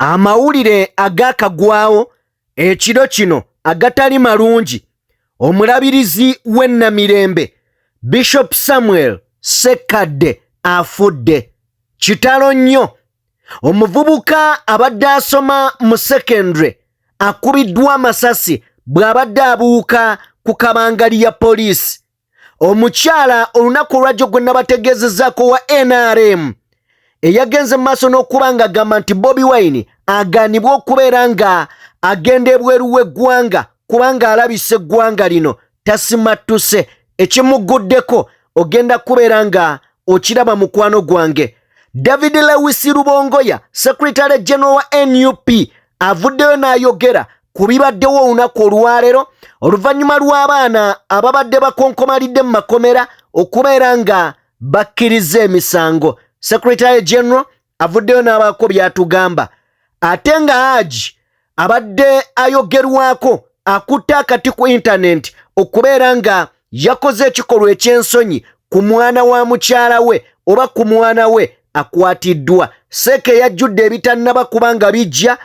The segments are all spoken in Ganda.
Amawulire agakagwawo ekiro kino agatali malungi, omulabirizi w'e Namirembe Bishop Samuel Ssekkadde afudde. Kitalo nnyo. Omuvubuka abadde asoma mu secondary akubiddwa amasasi bw'abadde abuuka ku kabangali ya poliisi. Omukyala olunaku olwajjo gwe nabategeezezaako wa NRM eyagenze mu maaso n'okuba nga agamba nti Bobi Wine agaanibwa okubeera nga agenda ebweru w'eggwanga kubanga alabisa eggwanga lino tasimattuse, ekimuguddeko ogenda kubeera nga okiraba mukwano gwange. David Lewis Rubongoya, Secretary General wa NUP, avuddeyo n'ayogera ku bibaddewo olunaku olwaleero oluvannyuma lw'abaana ababadde bakonkomalidde mu makomera okubeera nga bakkiriza emisango. Secretary General avuddeyo n'abaako by'atugamba. Ate nga Haji abadde ayogerwako akutte akati ku intanenti okubeera nga yakoze ekikolwa eky'ensonyi ku mwana wa mukyala we oba ku mwana we akwatiddwa. Seeka eyajjudde ebitannaba kuba nga bijja,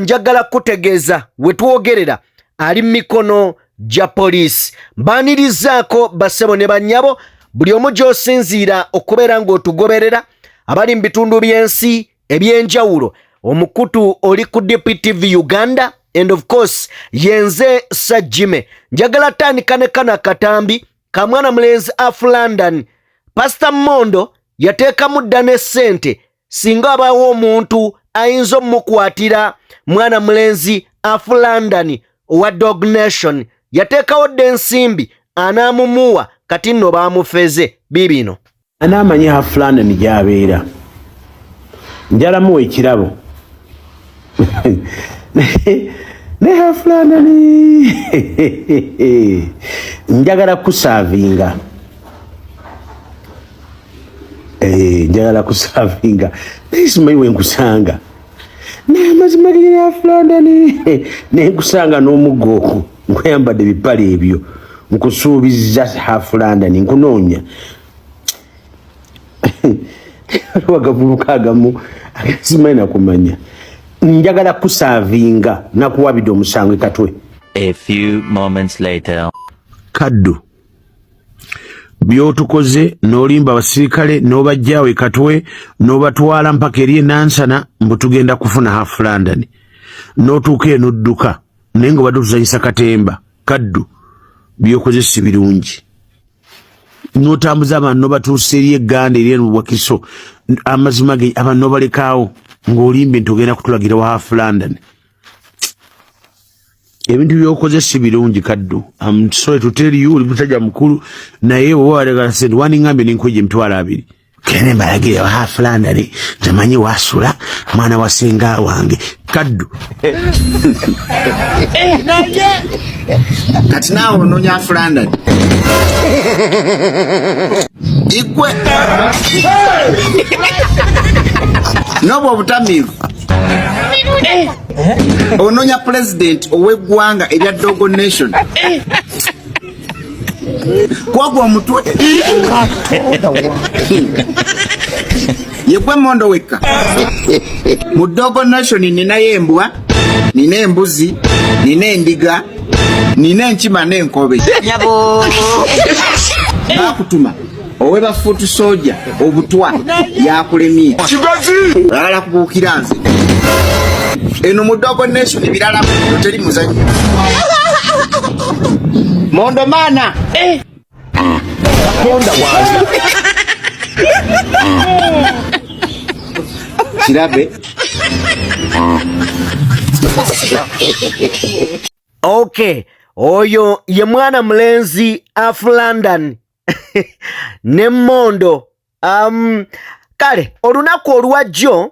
njagala kukutegeeza we twogerera ali mu mikono gya poliisi. Mbaanirizaako bassebo ne bannyabo, buli omu gy'osinziira okubeera ng'otugoberera, abali mu bitundu by'ensi ebyenjawulo, omukutu oli ku DPTV Uganda, and of course yenze Sir Jimmy. Njagala tandika ne kano akatambi ka mwana mulenzi af London. Pastor Mondo yateekamu dda ne ssente singa abaawo omuntu ayinza omukwatira mwana mulenzi af London owa Dog Nation, yateekawo dda ensimbi anaamumuwa, kati nno baamufeze. Biibino. Anaamanyi half London gy'abeera, njalamuwa ekirabo ne half London njagala kusaavinga. Njagala kusaavinga naye simanyi wenkusanga, naye amazima giri half London nenkusanga n'omuggo okwo nkweyambadde ebipale ebyo, nkusuubiza half London nkunoonya. Waliwo agavubuka agamu agasimanyi nakumanya, njagala kusaavinga nakuwabidde omusango ekatwe. A few moments later. Kaddu byotukoze n'olimba abasirikale n'obajjaawo ekatwe n'obatwala mpaka eri enansana mbu tugenda kufuna half London, n'otuuka eno odduka naye nga obadde otuzanyisa katemba. Kaddu byokoze si birungi, n'otambuza abantu n'obatuusa eri egganda eri eno Wakiso, amazima ge abantu n'obalekaawo ng'olimbye nti ogenda kutulagira wa half London. Ebintu byokoze si birungi Kaddu, I'm sorry to tell you, oli musajja mukulu naye oba walegala sente waningambye nenkweja 20,000 kene mbalagire wa half London ntamanyi wasula mwana wa senga wange Kaddu. Kati naawe onoonya half London igwe n'obwo obutamiivu, onoonya pulezidenti ow'eggwanga erya Dogo Nation kwogwo omutwe yegwe Mondo wekka mu Dogo Nation. Ninayo embwa, nina embuzi, nina endiga, nina enkima n'enkobe. Bakutuma owe ba foot soldier obutwa yakulemye, oyagala kubuukira nze eno mu Dogo Nation birala teri muzannyo. Mondo maana Katonda wange. Kirabe. Okay, oyo ye mwana mulenzi af London ne Mondo. Kale olunaku olwajjo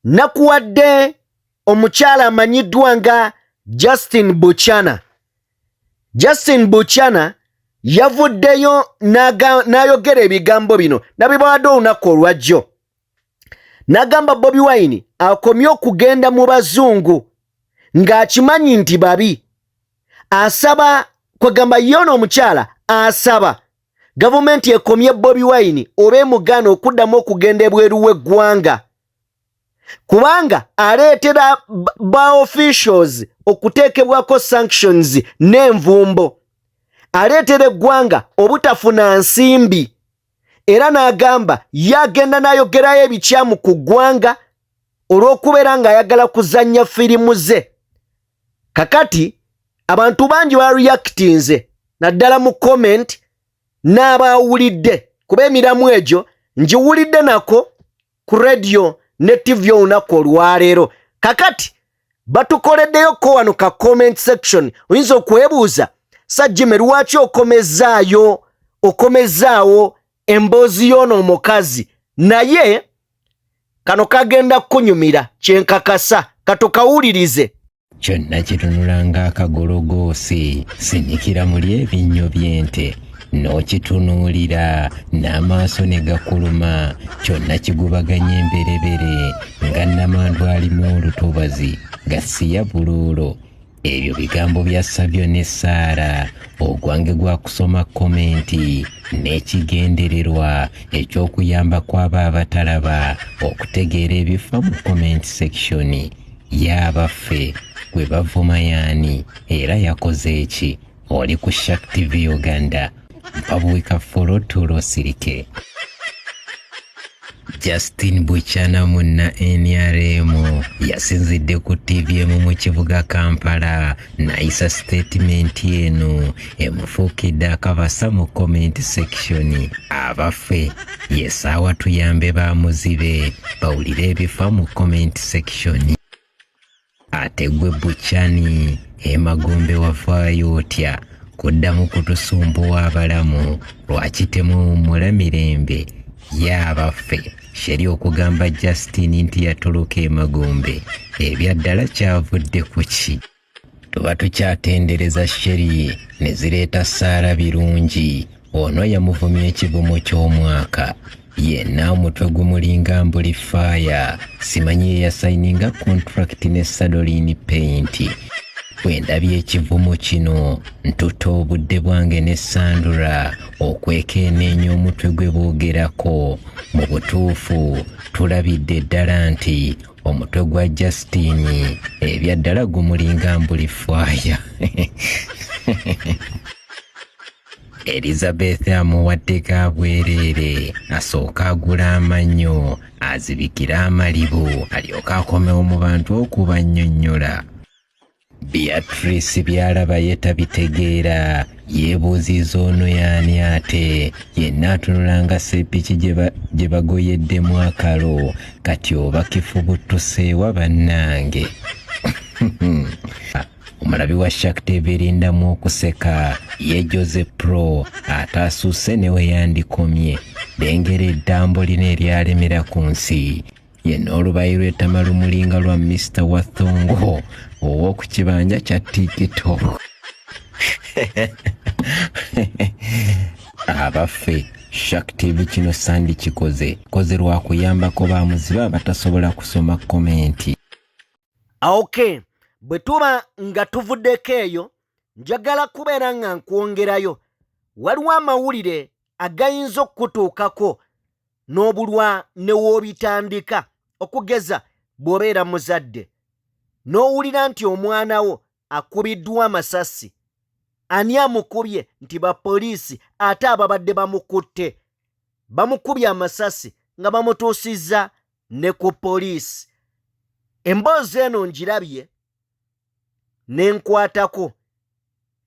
nakuwadde omukyala amanyiddwa nga Justin Buchana. Justin Buchana yavuddeyo n'ayogera ebigambo bino nabibawadde olunaku olwajjo, n'agamba Bobi Wine akomye okugenda mu bazungu ng'akimanyi nti babi. Asaba kwegamba ye ono omukyala asaba gavumenti ekomye Bobi Wine oba emugaana okuddamu okugenda ebweru w'eggwanga. Kubanga aleetera ba officials okuteekebwako sanctions n'envumbo, aleetera eggwanga obutafuna nsimbi, era n'agamba yagenda n'ayogerayo ebikyamu ku ggwanga olw'okubeera ng'ayagala kuzannya firimu ze. Kakati abantu bangi bareactinze naddala mu comment n'abaawulidde, kuba emiramu egyo ngiwulidde nako ku radio ne TV olunaku olwaleero. Kakati batukoleddeyoko wano ka comment section. Oyinza okwebuuza, Sajjime, lwaki okomezzaawo emboozi y'ono omukazi? Naye kano kagenda kukunyumira, kyenkakasa. Katukawulirize. Kyonna kitunula ng'akagologoosi, sinikira muli ebinnyo by'ente, n'okitunuulira n'amaaso ne gakuluma. Kyonna kigubaganya emberebere nga namandu alimu olutobazi gasiya buluulo. Ebyo bigambo bya Savio ne Saara. Ogwange gwa kusoma comment n'ekigendererwa eky'okuyamba kw'abo abatalaba okutegeera ebifa mu comment section. Yaabaffe, gwe bavuma yaani era yakoze eki? Oli ku Shark TV Uganda. Mpabuwika follow tulo sirike. Justin Buchana, munna NRM, yasinzidde ku TV emu mu kibuga Kampala n'ayisa sitatimenti eno emufuukidde akabasa mu comment section. Abaffe, yesaawa tuyambe bamuzibe bawulire ebifa mu comment section. Ate gwe Buchani, emagombe wavaayo otya kuddamu kutusumbuwa abalamu? Lwaki temuwummula mirembe? Ye abaffe, Sheri okugamba Justin nti yatoloka emagombe, ebyaddala kyavudde ku ki? Tuba tukyatendereza Sheri ne zireeta Saara Birungi. Ono yamuvumya ekivumo ky'omwaka. Yenna omutwe gumulinga mbuli faaya. Simanyi ye yasayininga contract ne Sadolin Paint. Bwe ndabye ekivumo kino, ntuta obudde bwange ne Sandra okwekeneenya omutwe gwe boogerako. Mu butuufu tulabidde ddala nti omutwe gwa Justin ebyaddala gumulinga mbuli faaya. Elizabeth amuwaddeko abwereere asooke agula amannyo azibikire amalibu, alyoke akomewo mu bantu okubannyonnyola. Beatrice by'alaba ye tabitegeera, yeebuuziza ono y'ani, ate yenna atunula nga seepiki gye bagoyeddemu akalo. Kati oba kifubutuseewa bannange? Omulabi wa Shark TV, erindamu okuseka. Ye Jose Pro ate asuuse ne we yandikomye. Lengera eddambo lino eryalemera ku nsi. Yenna olubayi lw'ettama lumulinga lwa Mr Wathongo ow'oku kibanja kya TikTok. Abaffe, Shark TV, kino sandi kikoze koze lwa kuyambako bamuzibe abatasobola kusoma comment. Ok, bwe tuba nga tuvuddeko eyo, njagala kubeera nga nkwongerayo. Waliwo amawulire agayinza okukutuukako n'obulwa ne w'obitandika. Okugeza, bw'obeera muzadde n'owulira nti omwana wo akubiddwa amasasi, ani amukubye? Nti bapoliisi. Ate ababadde bamukutte bamukubye amasasi nga bamutuusizza ne ku poliisi. Emboozi eno ngirabye ne nkwatako,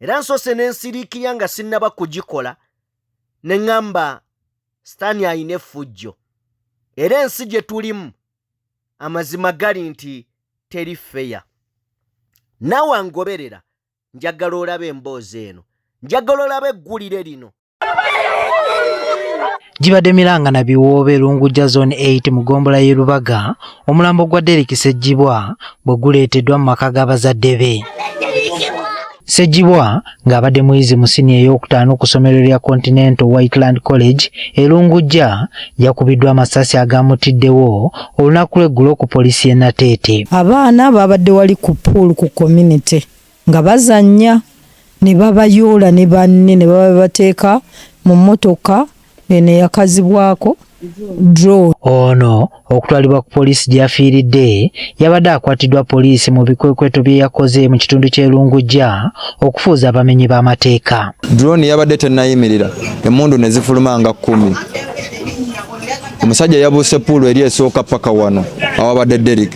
era nsoose ne nsiriikirya nga sinnaba kugikola, ne ŋŋamba Sitaani ayina effujjo, era ensi gye tulimu amazima gali nti teri fair. Naawe angoberera, njagala olabe emboozi eno, njagala olabe eggulire lino. Gibadde miranga na biwoobe Lungujja Zone 8 mu ggombolola y'e Lubaga, omulambo gwa Derrick Ssegibwa bwe guleeteddwa mu maka g'abazadde be. Ssegibwa ng'abadde muyizi mu siniya ey'okutaano ku ssomero lya Continental Whiteland College e Lungujja yakubiddwa amasasi agamutiddewo olunaku lw'eggulo ku poliisi y'e Nateete. Abaana babadde wali ku pool ku community nga bazannya, ne babayoola ne banne ne babateeka mu mmotoka eno eyakazibwako. Drone. Ono okutwalibwa ku poliisi gye yafiiridde yabadde akwatiddwa poliisi mu bikwekweto bye yakoze mu kitundu ky'e Lungujja okufuuza abamenyi b'amateeka. Drone yabadde tennayimirira, emmundu ne zifuluma nga 10. Omusajja yabuuse puulu eri esooka paka wano awabadde Derrick,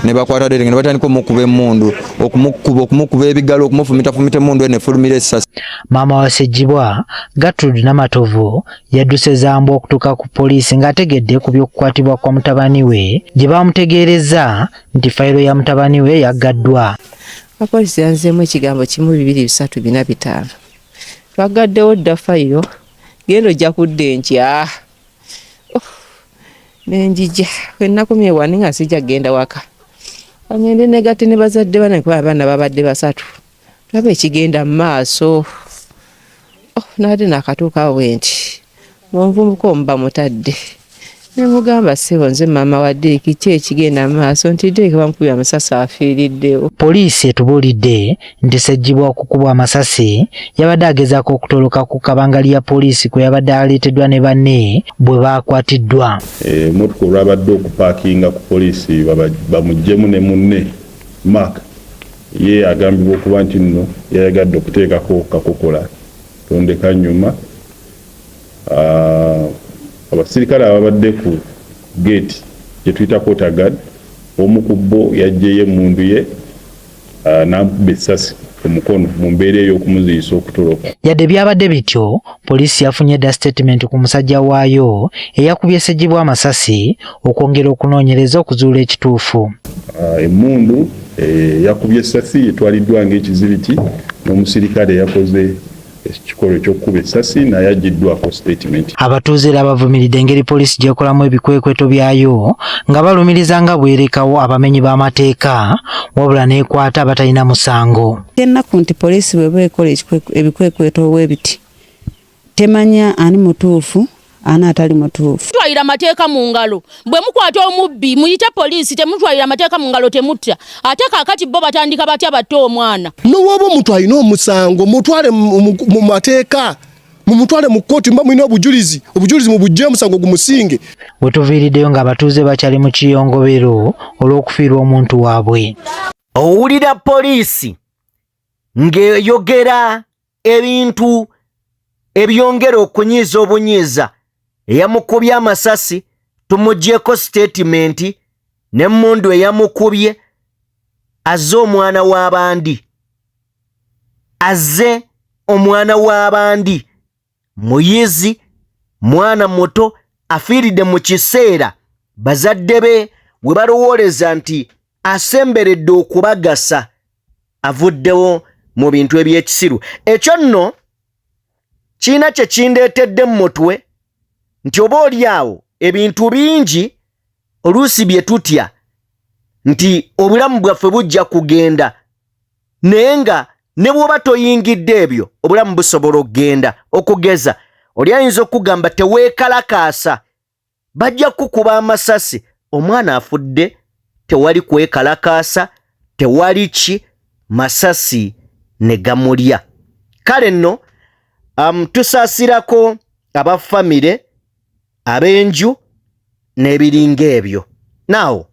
ne bakwata Derrick ne batandika omukuba emmundu, okumukuba ebigalo, okumufumitafumita emmundu eno efulumira essasi. Maama wa Sseggyibwa, Gertrude Namatovu, yadduse zambwa okutuuka ku poliisi ng'ategedde ku by'okukwatibwa kwa mutabani we gye baamutegeerezza nti fayiro ya mutabani we yaggaddwa. Apoliisi yanzeemu ekigambo 1 2 3 4 5. Twagaddewo dda fayiro, genda ojja kudda enkya. Nenjija kwenakomye wano nga sijja kugenda waka. Ngende negatte ne bazadde bana kuba abaana babadde 3. Tulaba ekigenda mu maaso. Naate nakatuuka awo bwe nti ng'omuvubuka omuba mutadde. Ne mugamba ssebo nze maama wa Derrick, ki ekigenda mu maaso nti Derrick bamukubye amasasi afiiriddewo. Poliisi etubuulidde nti Sseggyibwa okukubwa amasasi yabadde agezaako okutoloka ku kabangali ya poliisi kwe yabadde aleeteddwa ne banne bwe baakwatiddwa. Emmotoka olwabadde okupaakinga ku poliisi bamuggyemu ne munne Mark ye agambibwa okuba nti nno yayagadde okuteekako kakokola tondeka nnyuma. Abasirikale ababadde ku gate gye tuyita quarter guard, omu ku bo yaggyeyo emmundu ye n'amukuba essasi ku mukono mu mbeera ey'okumuziyisa okutoloka. Yadde byabadde bityo, poliisi yafunye dda sitatimenti ku musajja waayo eyakubye Sseggyibwa amasasi okwongera okunoonyereza okuzuula ekituufu. Emmundu eyakubye essasi etwaliddwa ng'ekizibiti n'omusirikale eyakoze ekikolwa eky'okukuba essasi naye aggyiddwako sitatimenti. Abatuuze era bavumiridde engeri poliisi gy'ekolamu ebikwekweto byayo nga balumiriza nga bwerekawo abamenyi b'amateeka wabula n'ekwata abatalina musango. Ennaku nti poliisi bw'eba ekola ebikwekweto bwe biti temanya ani mutuufu ani atali mutuufu. Mutwalira amateeka mu ngalo, bwe mukwata omubbi muyite poliisi, temutwalira amateeka mu ngalo temutta. Ate kaakati bo batandika batya batte omwana. N'owoba omuntu alina omusango mutwale mu mateeka, mumutwale mu kkooti, mba mulina obujulizi, obujulizi mubugye omusango gumusinge. We tuviiriddeyo ng'abatuuze bakyali mu kiyongobero olw'okufiirwa omuntu waabwe. Owulira poliisi ng'eyogera ebintu ebyongera okunyiiza obunyiiza. Eyamukubye amasasi tumugyeko sitatimenti, n'emmundu eyamukubye azze omwana w'abandi, azze omwana w'abandi, muyizi, mwana muto, afiiridde mu kiseera bazadde be we balowooleza nti asemberedde okubagasa, avuddewo mu bintu eby'ekisiru. Ekyo nno kirina kye kindeetedde mu mutwe nti oba oli awo ebintu bingi oluusi bye tutya nti obulamu bwaffe bujja kugenda, naye nga ne bw'oba toyingidde ebyo obulamu busobola okugenda. Okugeza oli ayinza okugamba teweekalakaasa, bajja kukuba amasasi, omwana afudde, tewali kwekalakaasa, tewali ki, masasi ne gamulya. Kale nno tusaasirako aba famire, ab'enju n'ebiringa ebyo. Naawo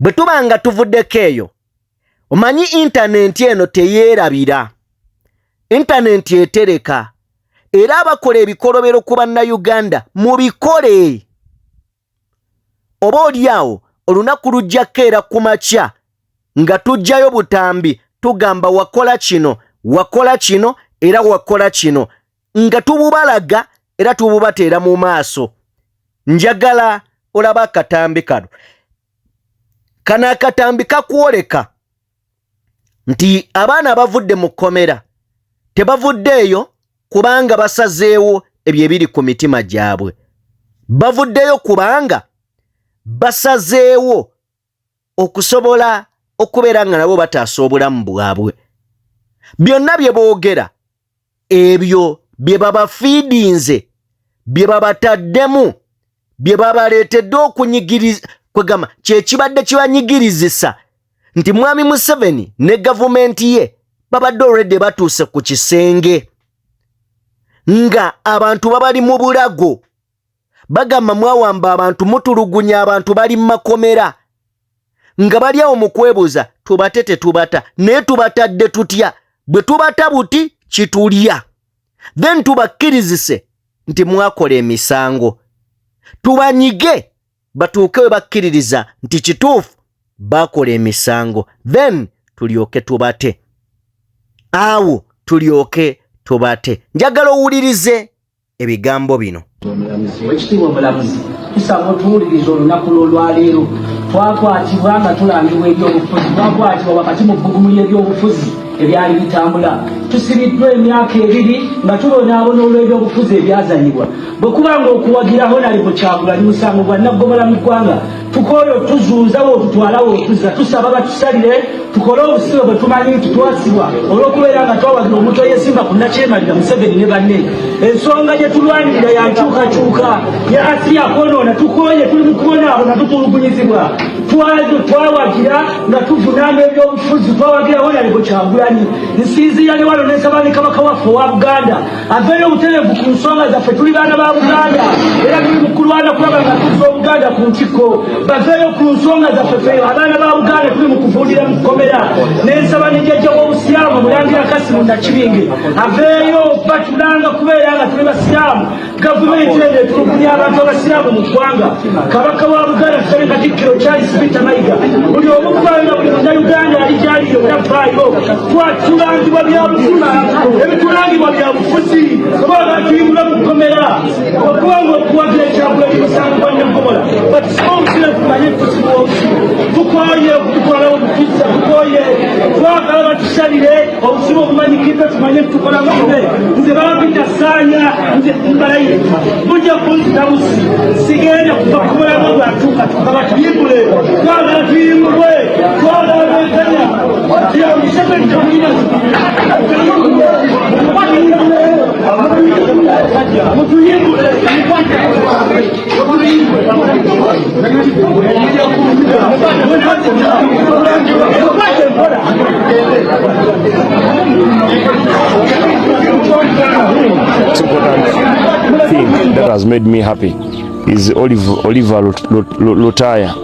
bwe tuba nga tuvuddeko eyo, omanyi intanenti eno teyeerabira, intanenti etereka, era abakola ebikolobero ku bannayuganda mubikole. Oba oli awo olunaku lujja keera ku makya nga tujjayo butambi tugamba wakola kino, wakola kino, era wakola kino, nga tububalaga era tububateera mu maaso. Njagala olaba akatambi kano. Kano akatambi kakwoleka nti abaana abavudde mu kkomera tebavuddeeyo kubanga basazeewo ebyo ebiri ku mitima gyabwe. Bavuddeyo kubanga basazeewo okusobola okubeera nga nabo bataasa obulamu bwabwe. Byonna bye boogera ebyo bye babafiidinze, bye babataddemu, bye babaleetedde okunyigiriza, kwegamba kye kibadde kibanyigirizisa nti Mwami Museveni ne gavumenti ye babadde already batuuse ku kisenge nga abantu babali mu bulago. Bagamba mwawamba abantu, mutulugunya abantu, bali mu makomera nga bali awo mu kwebuuza tubate tetubata, naye tubatadde tutya? Bwe tubata buti kitulya, then tubakkirizise nti mwakola emisango, tubanyige batuuke we bakkiririza nti kituufu bakola emisango, then tulyoke tubate, awo tulyoke tubate. Njagala owulirize ebigambo bino. Ekitiibwa omulamuzi, tusaba otuwuliriza olunaku lw'olwaleero. Twakwatibwa nga tulangibwa ebyobufuzi, twakwatibwa wakati mu bbugumu ly'ebyobufuzi ebyali bitambula. Tusibiddwa emyaka 2 nga tubonaabona olw'ebyobufuzi ebyazanyibwa. Bwe kuba nga okuwagira Honorable Kyagulanyi musango gwa naggomola mu ggwanga, tukooye otuzuuza wootutwala wootuzza. Tusaba batusalire tukole obusibe bwe tumanyi nti twasibwa olw'okubeera nga twawagira omuntu eyesimba ku nakyemalira Museveni ne banne. Ensonga gye tulwanirira ya nkyukakyuka ya asiri akwonoona. Tukooye, tuli mu kubonaabona, tutulugunyizibwa. Twawagira nga tuvunaana ebyobufuzi, twawagira Honorable Kyagulanyi. Nsinziira ne wano nensaba ne Kabaka waffe owa Buganda aveeyo obutereevu ku nsonga zaffe. Tuli baana ba Buganda era tuli mu kulwana kulaba nga tuzza Obuganda ku ntikko. Baveeyo ku nsonga zaffe. Ffe abaana ba Buganda tuli mu kuvundira mu kkomera. Nensaba ne jjajja w'Obusiraamu Mulangira Kasimu Nakibinge aveeyo. Batulanga kubeera nga tuli Basiraamu, gavumenti eno etulugunya abantu abasiraamu mu ggwanga. Kabaka wa Buganda, tusabe Katikkiro Charles Peter Mayiga, buli omu kubanga buli Munnayuganda ali gyali yonna vaayo. Twatulangibwa byabufuzi, ebitulangibwa byabufuzi, kuba batuyimbula mu kkomera. Okubanga okuwagira Kyagulanyi musango gwa naggomola, batusibe obusibe tumanye tusibwa obusibe. Tukooye okututwalawo butuzza, tukooye. Twagala batusalire obusibe obumanyikiddwa tumanye tukola busibe. Nze bampita Saanya, nze mbalayire mujja kunzita busi, sigenda kuva ku mulamu bwatuuka tukabatuyibule. Twagala tuyimbulwe, twagala benkanya. Museveni temulina. Mutuyimbule. Important thing that has made me happy is Oliver Lutaya.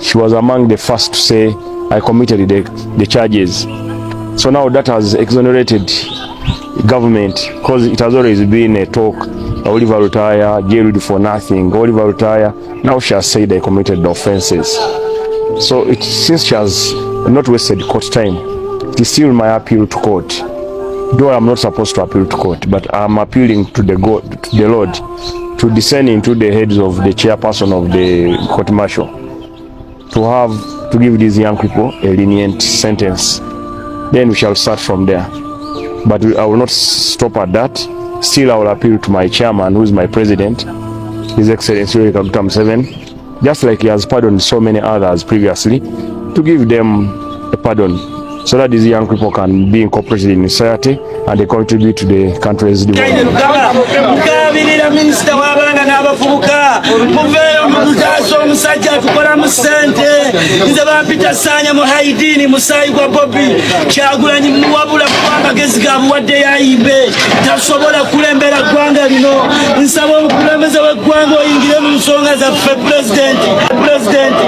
She was among the first to say, "I committed the charges." So now that has exonerated government, because it has always been a talk, Oliver Lutaya jailed for nothing, Oliver Lutaya. Now she has said, "I committed the offenses." So since she has not wasted court time, it is still my appeal to court. Though I'm not supposed to appeal to court, but I'm appealing to the God, to the Lord, to descend into the heads of the chairperson of the court martial, to have to give these young people a lenient sentence. Then we shall start from there. But I will not stop at that. Still, I will appeal to my chairman, who is my president, His Excellency Yoweri Kaguta Museveni, just like he has pardoned so many others previously, to give them a pardon so that these young people can be incorporated in society and they contribute to the country's development. Nkabirira minisita w'abaana n'abavubuka, muveeyo mututaasa omusajja atukolamu ssente. Nze bampita Saanya Muhaidini, musaayi gwa Bobi Kyagulanyi. Muwabula kuba amagezi gabuwadde yayimbe, tasobola kulembera ggwanga lino. Nsaba omukulembeze w'eggwanga oyingire mu nsonga zaffe. Pulezidenti, pulezidenti,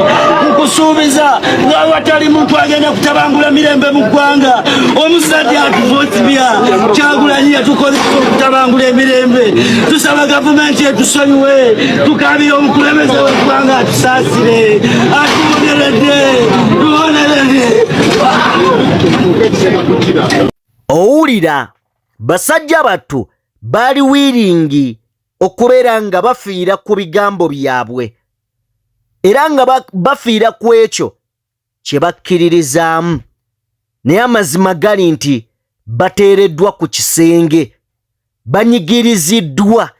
nkusuubiza nga watali muntu agenda kutabangula mirembe mu ggwanga. Omusajja atuvotibya Kyagulanyi yatukozesa okutabangula emirembe. Tusaba gavumenti etusonyiwe. Tukabira omukulembeze w'eggwanga atusaasire, atuboneredde, tuboneredde. Owulira basajja battu baali willing okubeera nga bafiira ku bigambo byabwe era nga bafiira ku ekyo kye bakkiririzaamu, naye amazima gali nti bateereddwa ku kisenge, banyigiriziddwa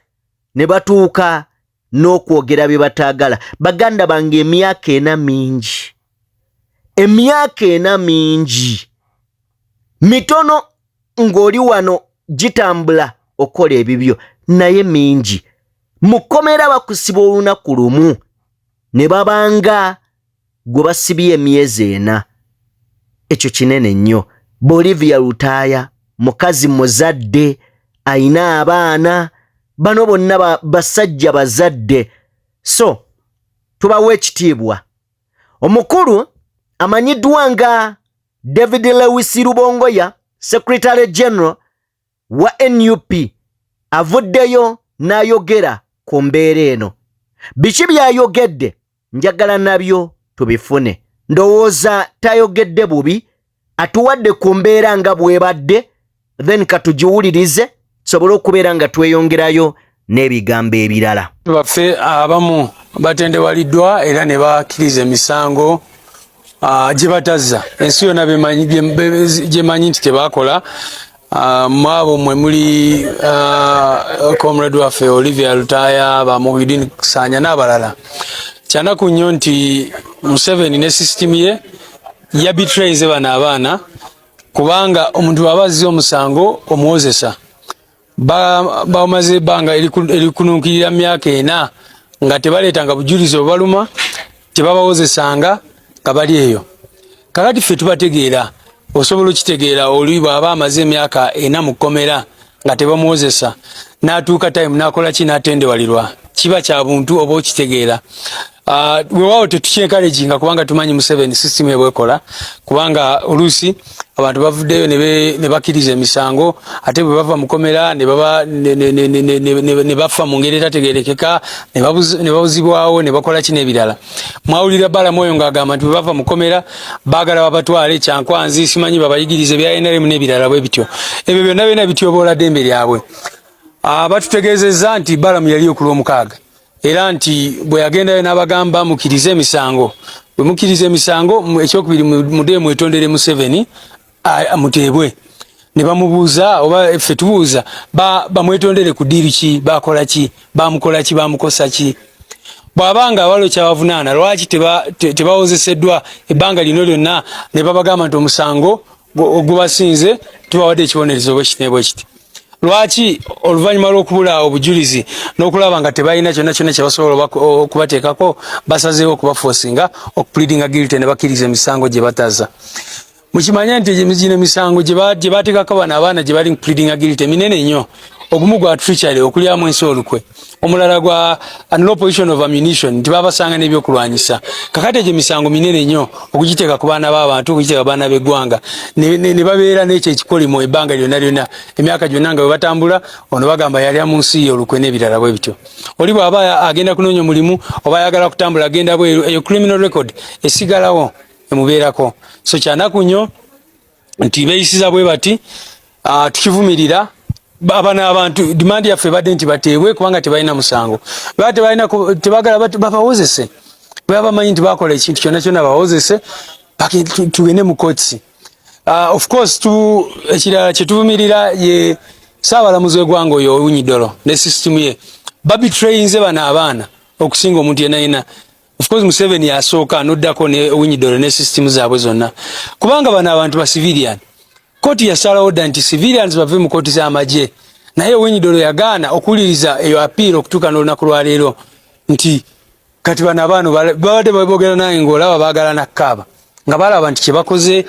ne batuuka n'okwogera bye bataagala. Baganda bange, emyaka 4 mingi, emyaka 4 mingi, mitono ng'oli wano gitambula okola ebibyo, naye mingi. Mu kkomera bakusiba olunaku lumu ne babanga gwe basibye emyezi 4. Ekyo kinene nnyo. Bolivia Lutaaya mukazi muzadde, ayina abaana. Bano bonna basajja bazadde, so tubawa ekitiibwa. Omukulu amanyiddwa nga David Lewis Rubongoya, Secretary General wa NUP, avuddeyo n'ayogera ku mbeera eno. Biki by'ayogedde? Njagala nabyo tubifune. Ndowooza tayogedde bubi, atuwadde ku mbeera nga bw'ebadde, then katugiwulirize tusobole okubeera nga tweyongerayo n'ebigambo ebirala. Baffe abamu batendewaliddwa era ne bakkiriza emisango gye batazza, ensi yonna gyemanyi nti tebakola. Mu abo mwe muli comrade waffe Olivia Lutaaya, ba Muhyiddin Sanya n'abalala. Kyanaku nnyo nti Museveni ne sisitimu ye yabetrayinze bano abaana, kubanga omuntu bw'aba azze omusango omuwozesa, bamaze ebbanga erikununkirira myaka 4 nga tebaleetanga bujulizi obubaluma, tebabawozesanga nga bali eyo. Kakati ffe tubategeera, osobola okitegeera oli bw'aba amaze emyaka 4 mu kkomera nga tebamuwozesa, n'atuuka time n'akola ki, n'atendewalirwa, kiba kya buntu oba okitegeera. Weewaawo tetukyencouraginga kubanga tumanyi Museveni system ebwekola, kubanga oluusi abantu bavuddeyo ne bakkiriza emisango, ate bwe bava mukomera ne bafa mu ngeri etategerekeka, ne babuzibwawo, ne bakola ki n'ebirala. Mwawulira Balamu oyo ng'agamba nti bwe bava mukomera baagala babatwale Kyankwanzi, simanyi babayigirize bya NRM n'ebirala bwe bityo. Ebyo byonna byonna bityoboola ddembe lyabwe. Batutegeezezza nti Balamu yali ku Lwomukaaga, era nti bwe yagendayo n'abagamba mukkirize emisango, bwe mukkiriza emisango, ekyokubiri muddeyo mwetondere Museveni, muteebwe. Ne bamubuuza, oba ffe tubuuza, bamwetondere ku ddiiru ki, bakola ki, bamukola ki, bamukosa ki? Bw'aba nga waliwo kyabavunaana, lwaki tebawozeseddwa ebbanga lino lyonna ne babagamba nti omusango gubasinze, tubawadde ekibonerezo bwekiti ne bwekiti? Lwaki oluvannyuma lw'okubula obujulizi n'okulaba nga tebalina kyonna kyonna kye basobola okubateekako, basazeewo okubaforcinga okupleadinga guilty ne bakkiriza emisango gye bataza? Mukimanye nti gino emisango gye bateekako bano abaana gye bali pleadinga guilty minene nnyo. Ogumu gwa treachery, okulyamu ensi olukwe, omulala gwa unlawful possession of ammunition, nti babasanga n'ebyokulwanyisa. Kakati egyo emisango minene nnyo okugiteeka ku baana b'abantu, okugiteeka ku baana b'eggwanga, ne babeera n'ekyo ekikolimo ebbanga lyonna lyonna, emyaka gyonna nga bwe batambula. Ono bagamba yalya mu nsi ye olukwe n'ebirala bwe bityo. Oli bw'aba agenda kunoonya omulimu oba ayagala kutambula agenda bweru, eyo criminal record esigalawo, emubeerako. So kyanaku nnyo nti beeyisiza bwe bati. Tukivumirira. Bano abantu demand yaffe ebadde nti bateebwe kubanga tebalina musango. Baba tebalina, tebagala babawozese. Baba bamanyi nti bakola ekintu kyonna kyonna, bawozese, tugende mu kooti. Of course tu ekirala kyetuvumirira ye saabalamuzi w'eggwanga oyo Owiny-Dollo ne system ye. Babetrayinze bano abaana okusinga omuntu yenna yenna. Of course Museveni yasooka, noddako ne Owiny-Dollo ne system zaabwe zonna, kubanga bano abantu ba civilian. Kooti yasalawo dda nti civilians bave mu kooti z'amagye, naye Owiny-Dollo yagaana okuwuliriza eyo appeal okutuuka n'olunaku lwaleero. Nti kati bano abaana babadde boogera nange ng'olaba baagala nakkaaba, nga balaba nti kyebakoze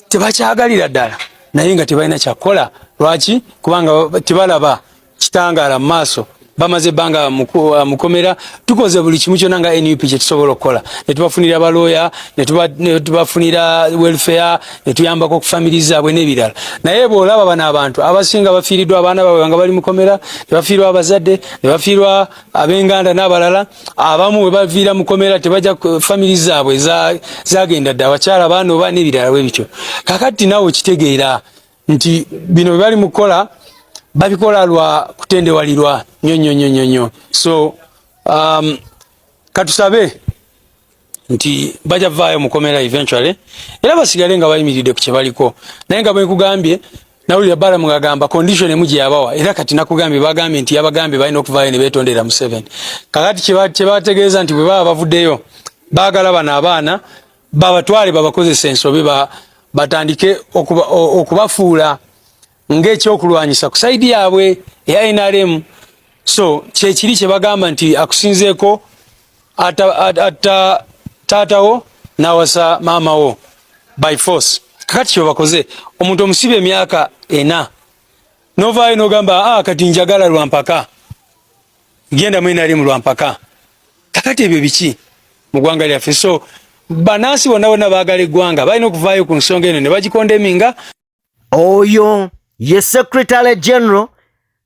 tebakyagalira ddala, naye nga tebalina kyakukola. Lwaki? Kubanga tebalaba kitangaala mu maaso, bamaze ebbanga mukomera. Tukoze buli kimu kyonna nga NUP kyetusobola okukola, netubafunira balooya, netubafunira welfare, netuyambako ku family zaabwe n'ebirala. Naye bw'olaba bano abantu abasinga bafiiriddwa abaana baabwe nga bali mukomera, ne bafiirwa abazadde, ne bafiirwa ab'enganda n'abalala. Abamu bwe baviira mukomera tebajja, family zaabwe zagenda dda, abakyala baana oba n'ebirala bwe bityo. Kakati naawe okitegeera nti bino bwe bali mukukola babikola lwa kutendewalirwa nnyo nnyo nnyo nnyo nnyo. So katusabe nti bajja vaayo mukomera eventually, era basigale nga bayimiridde ku kye baliko. Naye nga bwe nkugambye, nawulira Balamu ng'agamba condition emu gye yabawa, era kati nakugambye, bagambye nti yabagambye balina okuvaayo ne beetondera Museveni. Kakati kye bategeeza nti bwe baba bavuddeyo, baagala bano abaana babatwale babakozesa ensobi, batandike okubafuula ng'ekyokulwanyisa ku side yaabwe eya NRM. So kyekiri kye bagamba nti akusinzeeko ata taatawo n'awasa maama wo by force. Kakati kye bakoze, omuntu omusiba emyaka 4. Novaayo nogamba ah, kati njagala lwampaka, genda mu NRM lwampaka. Kakati ebyo biki mu ggwanga lyaffe? So bannansi bonna bonna baagala eggwanga balina okuvaayo ku nsonga eno ne bagikondeminga. Oyo ye Secretary General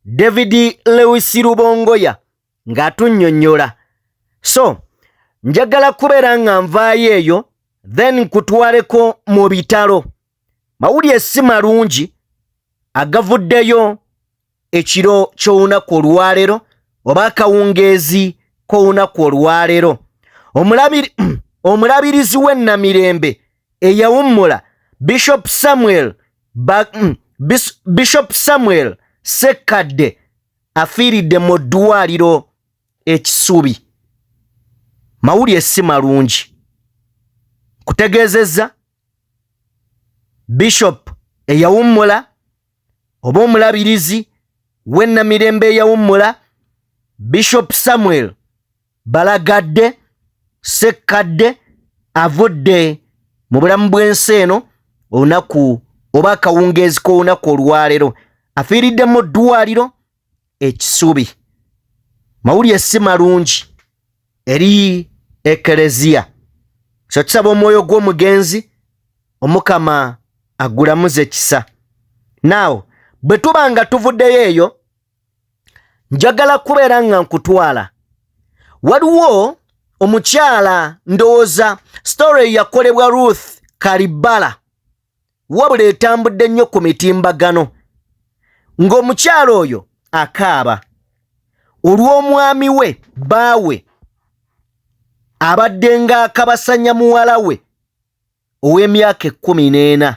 David Lewis Rubongoya ng'atunnyonnyola. So njagala kubeera nga nvaayo eyo, then nkutwaleko mu bitalo. Mawulire si malungi agavuddeyo ekiro ky'olunaku olwaleero oba akawungeezi k'olunaku olwaleero. Omulabirizi w'e Namirembe eyawummula Bishop Samuel Ssekkadde afiiridde mu ddwaliro e Kisubi. Mawulire si malungi kutegeezezza Bishop eyawummula oba omulabirizi w'e Namirembe eyawummula Bishop Samuel Balagadde Ssekkadde avudde mu bulamu bw'ensi eno olunaku oba akawungeezi k'olunaku olwaleero. Afiiridde mu ddwaliro e Kisubi. Mawulire si malungi eri Ekereziya, so tusaba omwoyo gw'omugenzi Omukama agulamuze kisa. Naawe bwe tuba nga tuvuddeyo eyo, njagala kubeera nga nkutwala. Waliwo omukyala, ndowooza story yakolebwa Ruth Kalibala, wabula etambudde nnyo ku mitimbagano, ng'omukyala oyo akaaba olw'omwami we, bbaawe, abadde ng'akabasanya muwala we ow'emyaka 14.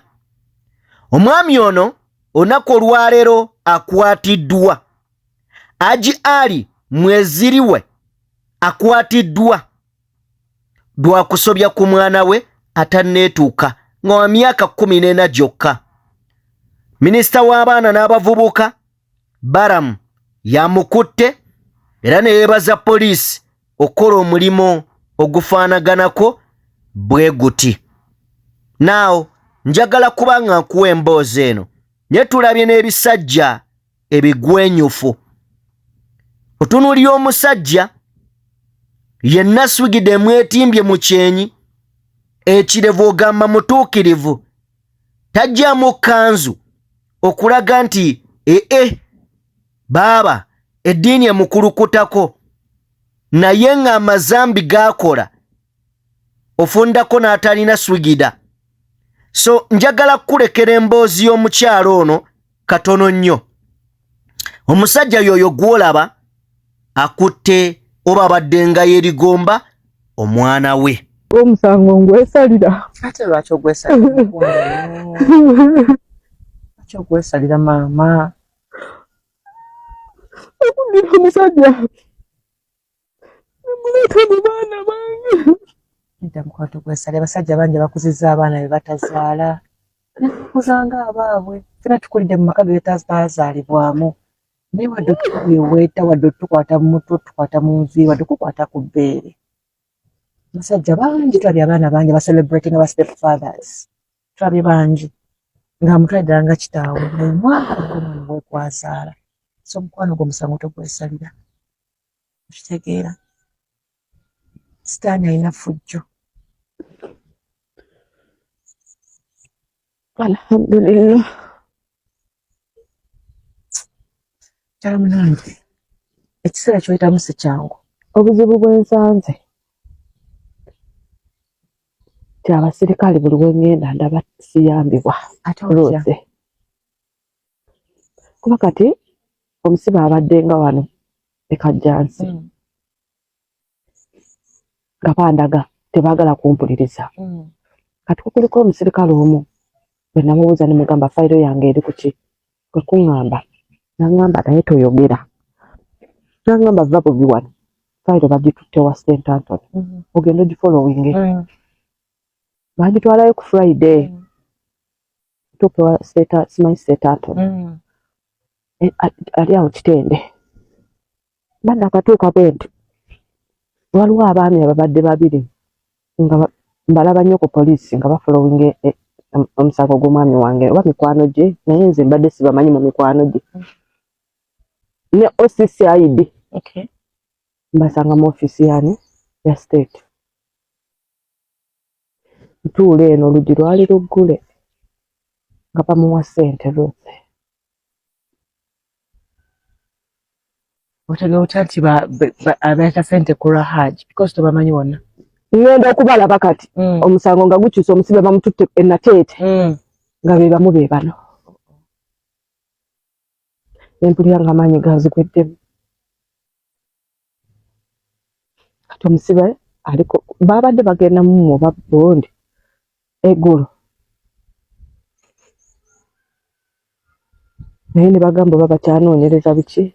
Omwami ono olunaku olwaleero akwatiddwa. Aji Ali Mweziriwe akwatiddwa lwa kusobya ku mwana we atanneetuuka nga wa myaka 14 gyokka. Minisita w'abaana n'abavubuka Balaam yamukutte era ne yeebaza poliisi okukola omulimu ogufaanaganako bwe guti. Naawo njagala kuba nga nkuwa emboozi eno, naye tulabye n'ebisajja ebigwenyufu. Otunuulira omusajja yenna swigide emwetimbye mu kyenyi, ekirevu, ogamba mutuukirivu, tajjamu kkanzu okulaga nti ee baaba eddiini emukulukutako, naye ng'amazambi gaakola ofundako n'atalina swigida. So njagala kukulekera emboozi y'omukyalo ono katono nnyo. Omusajja yoyo gw'olaba akutte oba abadde nga yerigomba omwana we. Omusango ngwesalira. Ate lwaki ogwesalira? Lwaki ogwesalira, maama? Okuddira omusajja nemuleeta mu baana bange. Nedda mukwano, togwesalira. Abasajja bangi bakuzizza abaana be batazaala, nekuzanga abaabwe. Fena tukulidde mu maka ge batazaalibwamu, naye wadde otuweweeta, wadde otukwata mu mutwe, otukwata mu nviiri, wadde okukwata ku bbeere, basajja bangi tulabye, abaana bangi bacelebrating aba step fathers, tulabye bangi nga mutwale ddala nga kitaawe, naye mwana omwana gwekwazaala. So omukwano gwo omusango togwesalira, okitegeera? Sitaani alina fujjo. Alhamdulillah. Kyala munange, ekiseera kyoyitamu si kyangu. Obuzibu bwensanze ti abasirikale buli wengenda ndaba siyambibwa. Ate otya? Rose, kuba kati omusibe abadde nga wano e Kajjansi nga bandaga tebaagala kumpuliriza. Kati kukuliko omusirikale omu bwe namubuuza ne mugamba fayiro yange eri ku ki, kwe kuŋŋamba, naŋŋamba naye toyogera, naŋŋamba va bubi wano, fayiro bagitutte wa St Anthony, ogenda ogifollowinge. Bagitwalayo ku Friday, tuuke wa simanyi St Anthony. Ali awo Kitende. Banakatuuka bwe nti waliwo abaami ababadde babiri nga mbalaba nnyo ku poliisi nga bafollowinga. omusango gw'omwami wange oba mikwano gye, naye nze mbadde sibamanyi mu mikwano gye ne OCCID. Mbasanga mu ofiisi yani ya state. Ntuula eno, oluggi lwali luggule nga bamuwa ssente Ruth. Otegera otya nti abeeta sente ku lwa Hajj because tobamanyi wonna? Ngenda okubalaba kati omusango nga gukyusa, omusibe bamututte enateete nga be bamu be bano. Nempulira nga amaanyi ganzigweddemu. Kati omusibe aliko babadde bagenda mumuwa oba bondi eggulo, naye ne bagamba oba bakyanoonyereza biki.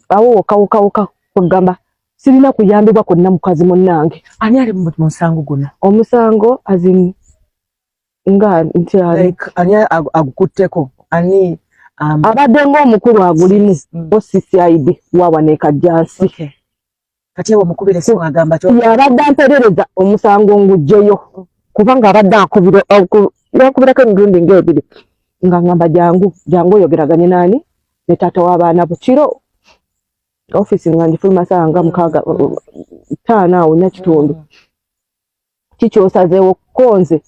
Awo wokka wokka wokka kwegamba sirina kuyambibwa kwonna mukazi munnange. Ani ali mu musango guno? Omusango azin nga nti like ani agukutteko ani? Abadde ng'omukulu agulimu OCCID wawa ne Kajjansi. Okay. Kati ewo mukubire simu agamba ki? Yabadde amperereza omusango ngugjeyo, kubanga abadde akubira yakubirako emirundi ng'ebiri nga ngamba jangu jangu oyogeraganye naani ne taata w'abaana bukiro. Ofiisi nga ngifuluma saawa nga 6, 5 awo 4:15. Kikyosazeewo ko nze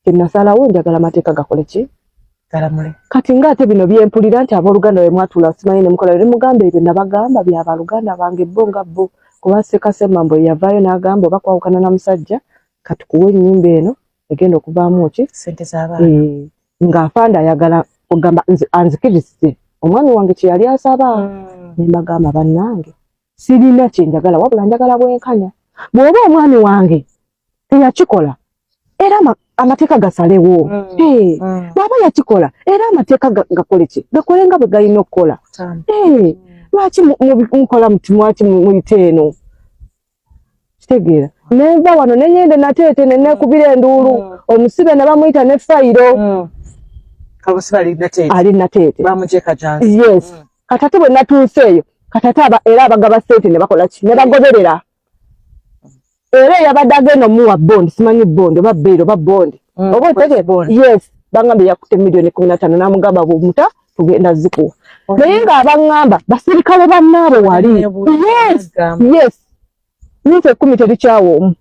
kyenasalawo njagala amateeka gakole ki? Galamule. Kati nga ate bino byempulira nti abooluganda bwe mwatuula simanyi ne mukola ne mugamba ebyo, nabagamba byabaluganda bange bo nga bo, kuba Sekasemambo yavaayo n'agamba oba kwawukana na musajja kati kuwa ennyumba eno egenda okuvaamu ki? Sente z'abaana. Ng'afande ayagala ogamba anzikirize omwami wange kye yali asaba. Ne mbagamba bannange sirina kye njagala, wabula njagala bwenkanya. Bw'oba omwami wange teyakikola, era amateeka gasalewo. Bw'aba yakikola, era amateeka gakole ki? Gakole nga bwe galina okukola. Lwaki mukola muti? Mwaki muyite eno? Kitegeera nenva wano nenyende Nateete neneekubira enduulu, omusibe ne bamuyita ne fayiro. Ali Nateete. Yes. Kati ate bwe natuuse eyo, kati ate era abagaba ssente ne bakola ki? Ne bagoberera era eyabadde agenda omuwa bond, simanyi bond oba bail oba bond oba otegeera. Yes, bangambye yakutte miliyoni 15 n'amugamba bwomuta tugenda zikuwa, naye ng'abaŋŋamba basirikale bannaabo wali. Yes, minsi 10 terikyawa omu.